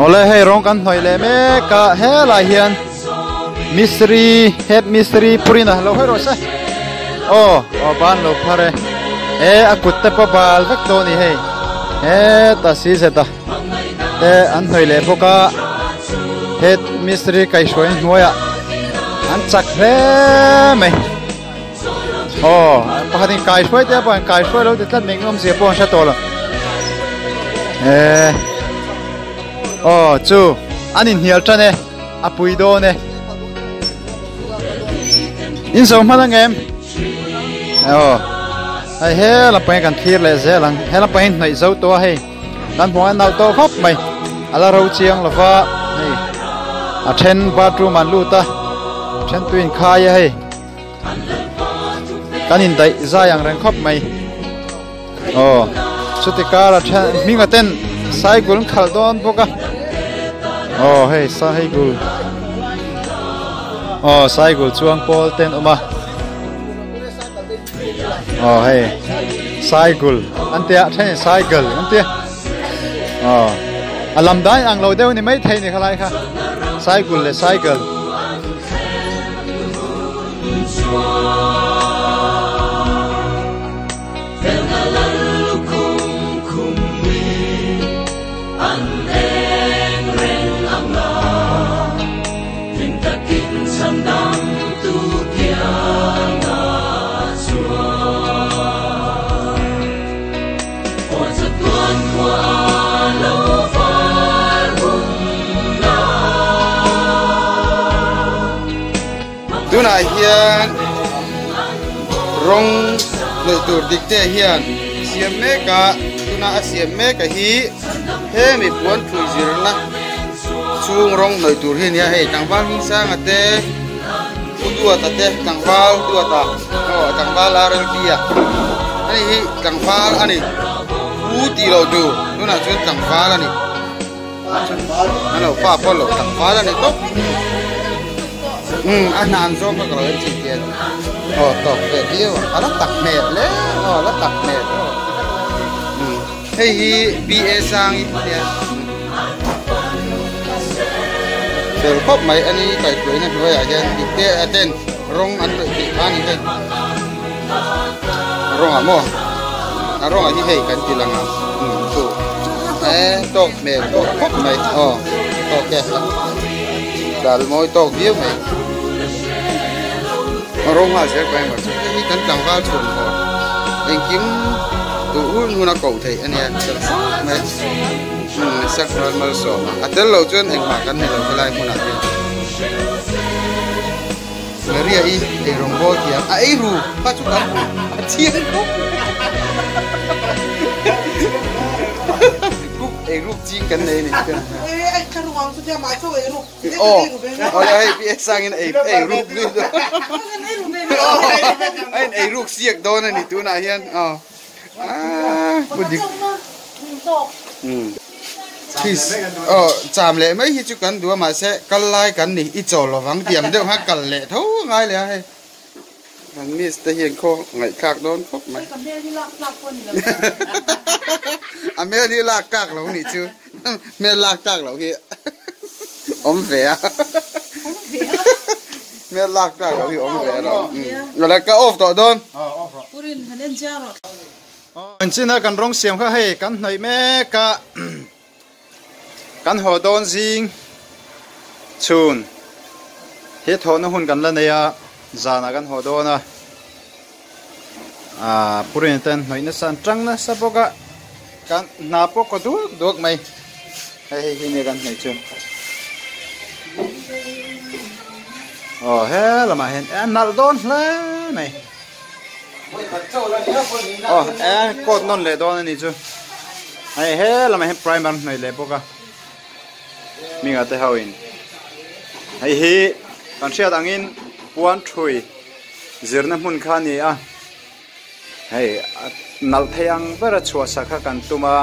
Awle hei rawng kan hnawih leh mek a helai hian mistri head mistri purina lo hawi rawh se aw aw ban lo phar e he a kut te pawh bal vek tawh a ni hei heta si zet a te an hnawih leh bawk a head mistri kaihhruai hnuaiah an chak hle mai aw pakhat in kai hruai te pawh an kai hruai lo ti tlat mai eng awmzia pawh an hre tawh lo eh aw chu an inhnial tan e a pui dawn e in zo hman ang em aw hei he lampang hi kan thlir leh zel ang he lampang hi hnaih zo tawh a hei kan hmuh ang nau tawh khawp mai a la ro chiang lo va hei a then bathroom an lut a then tui in khai a hei kan indaih zai ang reng khawp mai aw chuti kar a then hminga ten cycle an khalh dawn bawk a aw hei cycle aw cycle chuang pawl ten awm a aw hei cycle an tia then in cycle an tia aw a lam dan ang lo deuh ni mai thei ni khalai kha cycle leh cycle Tunah hian rawng hnawih tur dik te hian siam mek a tuna a siam mek a hi he mi puan thui zirna chhung rawng hnawih tur hi a nia hei tlangval hmingsanga te Pu Duata te tlangval Duata aw tlangval RLB a ani hi tlangval a ni Pu tih loh tur tunah chuan tlangval a ni a lo fa pawh lo tlangval a ni tawp umm a hnan zawng kha ka lo en chhin chian aw tawk ve viau a la tak hmel hle aw a la tak hmel aw umm hei hi BA Sangi nia. Fel khawp mai a ni kaihhruaina hnuaiah hian dikte a ten rawng an hnawih theih kha a ni hei rawng ah maw a rawng ah hi hei kan ti lang a umm chu e tawk hmel tawk khawp mai aw tawk e dal mawi tawk viau mai a rawng nghal zel pawh emaw chu hei hi kan tlangval chhun haw engkim duh hun hun a koh theih a nia fel khawp mai. Umm Sakral Malsawma a tel lo chuan engmah kan ni lo helai hmunah hian Maria i ei rawng bawl thiam a ei ru kha chu kan hmu a chiang khawp kuk ei ruk ching kan nei ni chuan aw awle hei pi sangin ei ei ruk zui a in ei ruk siak dawn a ni tunah hian aw. Cham leh mai hi chu kan duh a mahse kal lai kan ni i chawl lovang tih ang deuh khan kal leh tho a ngai leh a hei kan miss te hian khaw ngaihthlak dawn khawp mai a hmel hi lak tlak lo nih chu hmel lak tlak loh hi awm ve a hmel lak tlak loh hi awm ve a lo ka off tawh dawn. Enchina kan rawng siam kha hei kan hnawih mek a kan haw dawn zing chhun. He thawhna hun kan la nei a, zanah kan haw dawn a. Aaa Purina ten hnawih nasa an tang nasa bawk a, kan hna pawh kaw duak duak mai. Hei hei hi nia kan hnawih chu. Aw he lamah hian a nalh dawn hle mai. Aw e coat nawn leh dawn a ni chu. Hei he lamah hian primer hnawih leh bawk a. Hminga te ho in hei hi kan hriat angin puan thui zirna hmun kha a ni a hei nalh thei ang bera chhuah sak kha kan tum a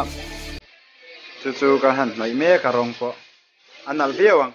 chu chu kan han hnawih mek a rawng pawh a nalh viau ang.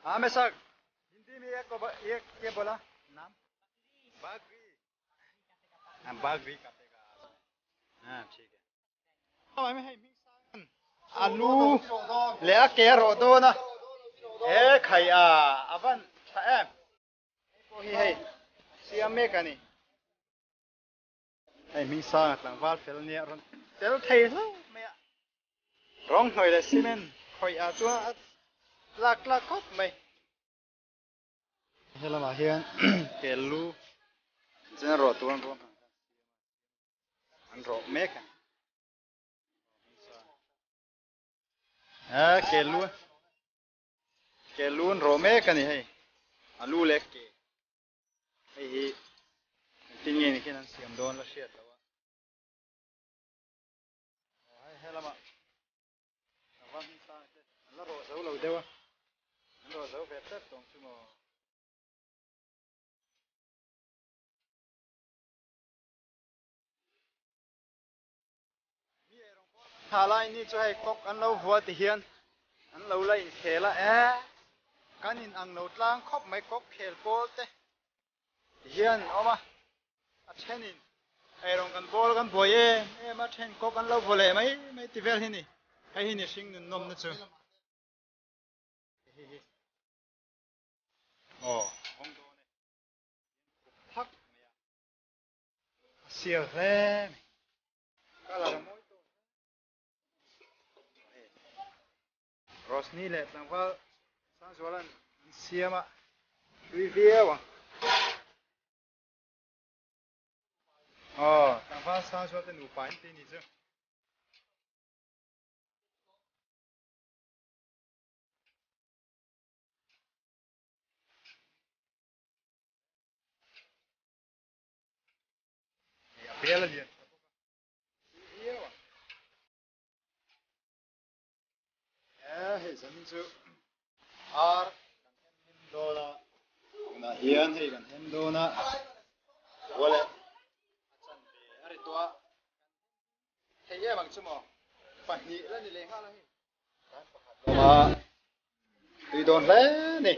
हाँ मैं सर हिंदी में एक एक क्या बोला नाम बागरी हाँ बागरी काटेगा हाँ ठीक है alu leh a ke a rawh dawn a he khai a a van tha em hei pawh hi hei siam mek a ni hei hming sanga tlangval fel nia rawn tel thei hlauh mai a rawng hnuai leh cement khawih ah chuan a tlak tlak khawp mai. He lamah hian kel lu chen rawh tur an ruam an rawh mek a a kel lu kel lu an rawh mek a ni hei a lu leh ke hei hi engtin nge ni khian an siam dawn la hriat loh a hei he lamah tlangval hming sang te an la rawh zo lo deuh a an rawh zo ve tep tawng chu maw. Tha lai ni chu hei kawk an lo vua ti hian an lo la inkhel a e kan in ang lo tlang khawp mai kawk khel pawl te ti hian an awm a a then in eirawng kan bawl kan buai em em a then kawk an lo vua leh mai mai ti vel hi ni hei hi ni hring nun nawm na chu. Aw hawng dawn e thak mai a a sial hle mai colour a mawi tawh hle Roshni leh tlangval Sangzuala'n an siam a hlui viau ang aw tlangval Sangzuala te nupa in ti ni chu. A bel a lian tha bawk a tui viau ang e hei zanin chu ar kan hem hlim dawn a tunah hian hei kan hem dawn a awle a chanve a ri tawh a thei em ang chu maw pahnih la ni leh nghal a hei tan pakhat lawma tui dawn hle ni.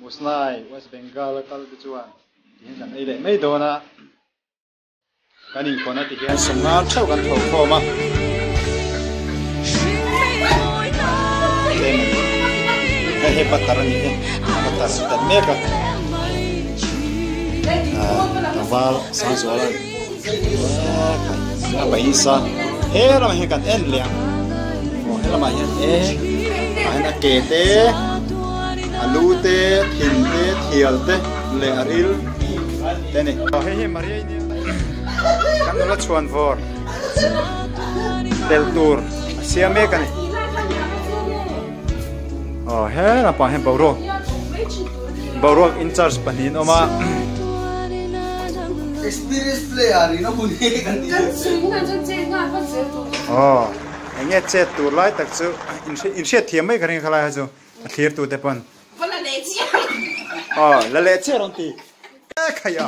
Muslai West Bengal a kal te chuan tihian kan ei leh mai dawn a, kan inkhawna ti hian sawmnga theuh kan tho khawm a. Hei hi butter a ni hi butter an telh mek a tlangval Sangzuala a paisa he lamah hian kan en leh ang aw he lamah hian e tah hian a ke te a lu te thin te thial te leh a ril te a ni. Aw hei hi Maria i nia kan nula chhuan vawr telh tur a siam mek a ni aw he lampang hian boruak boruak in charge pahnih an awm a. Experience player in a hun hi kan ti. Aw eng nge chet tur lai tak chu in hriat thiam mai ka ring khalai kha chu a thlir tu te pawn. Aw la leh chiah rawn ti. E khai a.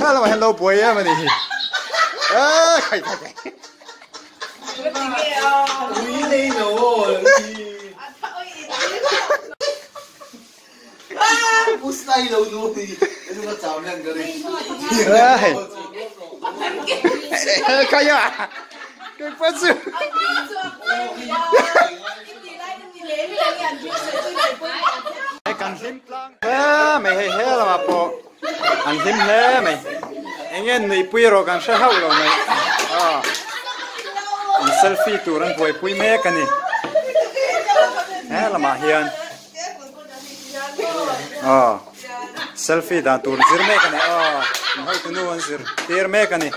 Kha lamah hian lo buai em a nih hi. E khai khai khai. E khai a. Kei pa chu. Kan hlim tlang hle mai hei he lamah pawh an hlim hle mai eng nge nuihpui erawh kan hre hauh lo mai aw an selfie tur an buaipui mek a ni he lamah hian aw selfie dan tur zir mek a ni aw an hotunu an zir tir mek a ni.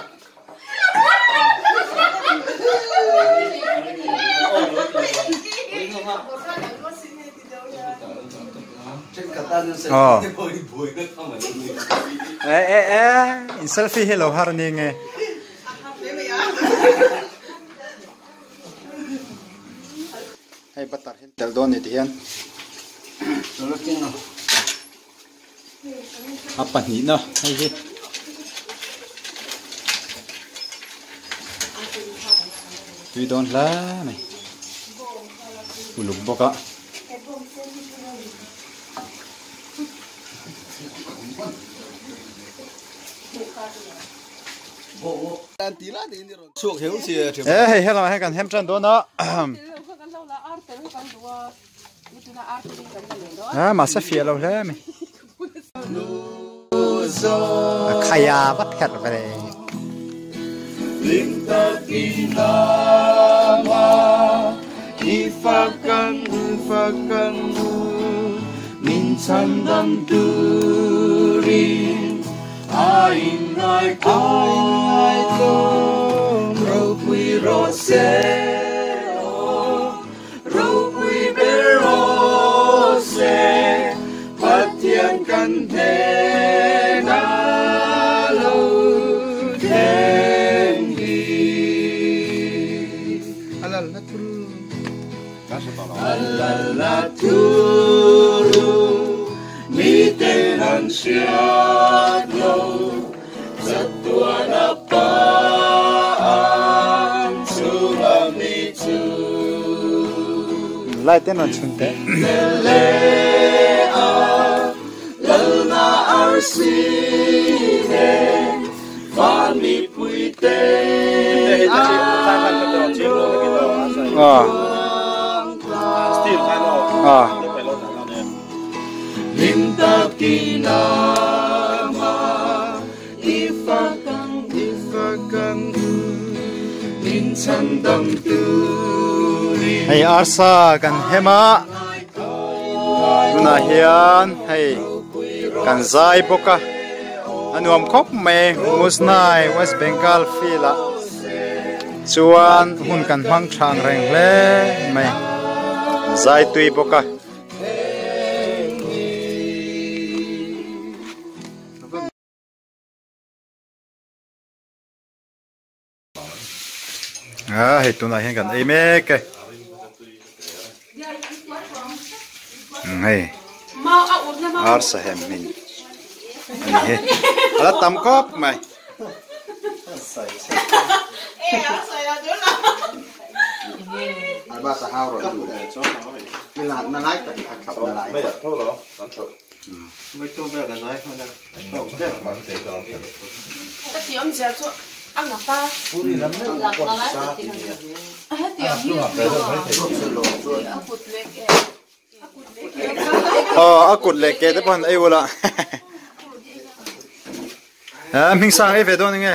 Aw e e e in selfie hi lo har ni nge hei butter hi tel dawn ni ti hian a pahnihna hei hi tui dawn hle mai uluk bawk a. E hei helaiah hian kan hem tan dawn a. A mahse fiah lo hle mai. A khaia va pherh ve. Ropui ber rawh se, Pathian kan hnena lo thleng hi. A lalna thuru. A lalna thuru, miten an hriat lo. Chatuana pa an chunga mi chu. Light en rawn chhun teh. Lele a lalna arsi nen van mipui te an Lim takin ama i fak ang i fak ang u min chhandam turin. Hei arsa kan hem a tunah hian hei kan zai bawk a a nuam khawp mai Musnai West Bengal field ah chuan hun kan hmang thang reng hle mai zai tui bawk a. A hei tunah hian kan ei mek e hei arsa hem hmin a ni hi a la tam khawp mai. Aw a kut leh ke te pawh han ei ula. Eh hming sang ei ve dawn enge?